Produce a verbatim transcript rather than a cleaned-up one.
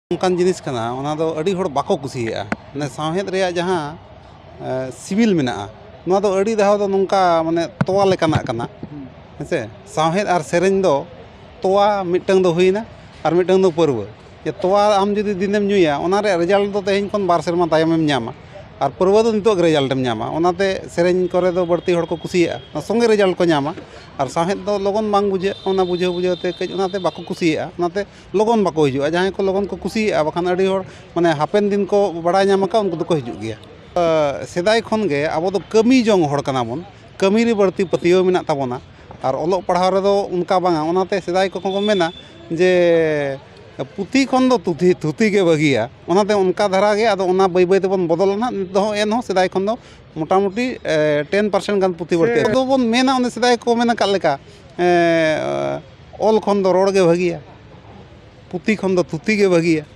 ᱚᱱᱠᱟᱱ ᱡᱤᱱᱤᱥ ᱠᱟᱱᱟ, ᱚᱱᱟ ᱫᱚ ᱟᱹᱰᱤ ᱦᱚᱲ ᱵᱟᱠᱚ ᱠᱩᱥᱤᱭᱟᱜᱼᱟ᱾ ᱢᱟᱱᱮ ᱥᱟᱶᱦᱮᱫ ᱨᱮᱭᱟᱜ ᱡᱟᱦᱟᱸ ᱮ, ᱥᱤᱵᱤᱞ ᱢᱮᱱᱟᱜᱼᱟ, ᱱᱚᱣᱟ ᱫᱚ ᱟᱹᱰᱤ ᱫᱷᱟᱣ ᱫᱚ ᱱᱚᱝᱠᱟ ᱢᱟᱱᱮ ᱛᱚᱣᱟ ᱞᱮᱠᱟᱱᱟᱜ ᱠᱟᱱᱟ᱾ ᱦᱮᱸ ᱥᱮ? ᱥᱟᱶᱦᱮᱫ ᱟᱨ ᱥᱮᱨᱮᱧ ᱫᱚ ᱛᱚᱣᱟ ᱢᱤᱫᱴᱟᱝ ᱫᱚ ᱦᱩᱭᱱᱟ ᱟᱨ ᱢᱤᱫᱴᱟᱝ ᱫᱚ ᱯᱟᱹᱨᱣᱟᱹ᱾ ᱡᱮ ᱛᱚᱣᱟ ᱟᱢ ᱡᱩᱫᱤ ᱫᱤᱱᱮᱢ ᱧᱩᱭᱟ, ᱚᱱᱟ ᱨᱮᱭᱟᱜ ᱨᱮᱡᱟᱞᱴ ᱫᱚ ᱛᱮᱦᱮᱧ ᱠᱷᱚᱱ ᱵᱟᱨ ᱥᱮᱨᱢᱟ ᱛᱟᱭᱚᱢᱮᱢ ᱧᱟᱢᱟ, ᱟᱨ ᱯᱟᱹᱨᱣᱟᱹ ᱫᱚ ᱱᱤᱛᱚᱜ ᱜᱮ ᱨᱮᱡᱟᱞᱴ ᱮᱢ ᱧᱟᱢᱟ᱾ ᱚᱱᱟᱛᱮ ᱥᱮᱨᱮᱧ ᱠᱚᱨᱮ ᱫᱚ ᱵᱟᱹᱲᱛᱤ ᱦᱚᱲ ᱠᱚ ᱠᱩᱥᱤᱭᱟᱜᱼᱟ, ᱚᱱᱟ ᱥᱚᱸᱜᱮ ᱨᱮᱡᱟᱞᱴ ᱠᱚ ᱧᱟᱢᱟ᱾ ᱟᱨ ᱥᱟᱶᱦᱮᱫ ᱫᱚ ᱞᱚᱜᱚᱱ ᱵᱟᱝ ᱵᱩᱡᱷᱟᱹᱜᱼᱟ, ᱚᱱᱟ ᱵᱩᱡᱷᱟᱹᱣ ᱵᱩᱡᱷᱟᱹᱣ ᱛᱮ ᱠᱟᱹᱡ ᱚᱱᱟᱛᱮ ᱵᱟᱠᱚ ᱠᱩᱥᱤᱭᱟᱜᱼᱟ, ᱚᱱᱟᱛᱮ ᱞᱚᱜᱚᱱ ᱵᱟᱠᱚ ᱦᱤᱡᱩᱜᱼᱟ᱾ ᱡᱟᱦᱟᱸᱭ ᱠᱚ ᱞᱚᱜᱚᱱ ᱠᱚ ᱠᱩᱥᱤᱭᱟᱜᱼᱟ, ᱵᱟᱠᱷᱟᱱ ᱟᱹᱰᱤ ᱦᱚᱲ ᱢᱟᱱᱮ ᱦᱟᱯᱮᱱ ᱫᱤᱱ ᱠᱚ ᱵᱟᱲᱟᱭ ᱧᱟᱢ ᱟᱠᱟᱫ, ᱩᱱᱠᱩ ᱫᱚᱠᱚ ᱦᱤᱡᱩᱜ ᱜᱮᱭᱟ᱾ ᱥᱮᱫᱟᱭ ᱠᱷᱚᱱ ᱜᱮ ᱟᱵᱚ ᱫᱚ ᱠᱟᱹᱢᱤ ᱡᱚᱝ ᱦᱚᱲ ᱠᱟᱱᱟ ᱵᱚᱱ, ᱠᱟᱹᱢᱤ ᱨᱮ ᱵᱟᱹᱲᱛᱤ ᱯᱟᱹᱛᱭᱟᱹᱣ ᱢᱮᱱᱟᱜ ᱛᱟᱵᱚᱱᱟ᱾ ᱟᱨ ᱚᱞᱚᱜ ᱯᱟᱲᱦᱟᱣ ᱨᱮᱫᱚ ᱚᱱᱠᱟ ᱵᱟᱝᱟ᱾ ᱚᱱᱟᱛᱮ ᱥᱮᱫᱟᱭ ᱠᱚᱠᱚ ᱠᱚ ᱢᱮᱱᱟ ᱡᱮ ᱯᱩᱛᱷᱤ ᱠᱷᱚᱱ ᱫᱚ ᱛᱩᱛᱷᱤ, ᱛᱷᱩᱛᱤ ᱜᱮ ᱵᱷᱟᱹᱜᱤᱭᱟ᱾ ᱚᱱᱟᱛᱮ ᱚᱱᱠᱟ ᱫᱷᱟᱨᱟ ᱜᱮ ᱟᱫᱚ ᱚᱱᱟ ᱵᱟᱹᱭ ᱵᱟᱹᱭ ᱛᱮᱵᱚᱱ ᱵᱚᱫᱚᱞᱟ ᱱᱟᱦᱟᱜ᱾ ᱱᱤᱛ ᱫᱚ ᱮᱱᱦᱚᱸ ᱥᱮᱫᱟᱭ ᱠᱷᱚᱱ ᱫᱚ ᱢᱚᱴᱟᱢᱩᱴᱤ ᱴᱮᱱ ᱯᱟᱨᱥᱮᱱᱴ ᱜᱟᱱ ᱯᱩᱛᱷᱤ ᱵᱟᱹᱲᱛᱤ᱾ ᱥᱮ ᱟᱫᱚ ᱵᱚᱱ ᱢᱮᱱᱟ, ᱚᱱᱮ ᱥᱮᱫᱟᱭ ᱠᱚ ᱢᱮᱱ ᱟᱠᱟᱫ ᱞᱮᱠᱟ, ᱮ, ᱚᱞ ᱠᱷᱚᱱ ᱫᱚ ᱨᱚᱲ ᱜᱮ ᱵᱷᱟᱹᱜᱤᱭᱟ, ᱯᱩᱛᱷᱤ ᱠᱷᱚᱱ ᱫᱚ ᱛᱷᱩᱛᱤ ᱜᱮ ᱵᱷᱟᱹᱜᱤᱭᱟ᱾